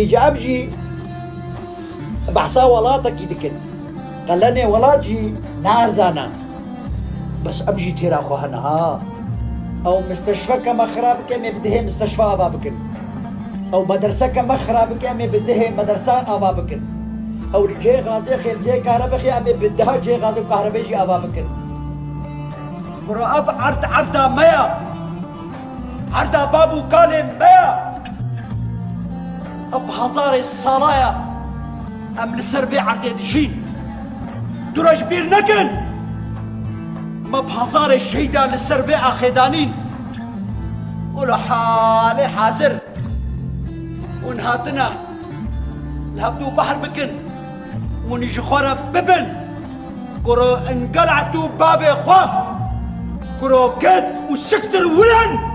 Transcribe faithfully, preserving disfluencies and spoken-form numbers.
Îca em jî behsa welatekî dikin. Qelenê welat jî nazanin. Bes em jî têra xwe hene ha. Ew misteşfeke me xira bike, em ê bi dihê misteşfa ava bikin. Ew mederseke me xira bike, em ê bi dihê medersa ava bikin. Ew li cihê gazê xê, li cihê karebexê, em ê bi diha cihê gazê û karebê jî ava bikin. Kuro ev erd erda me ya. Erda bab û kalê me ya. Ev hezarê sala ya em li ser vê erdê dijîn. Dûre ji bîr nekin. Me bi hezarê şehîda li ser vê axê danîn. Û li halê hazir hûn hatine li hevdû behr bikin. Hûn ji xwe re bibin. Kuro enqel'tû babê xwe. Kuro ged û siktir wilen.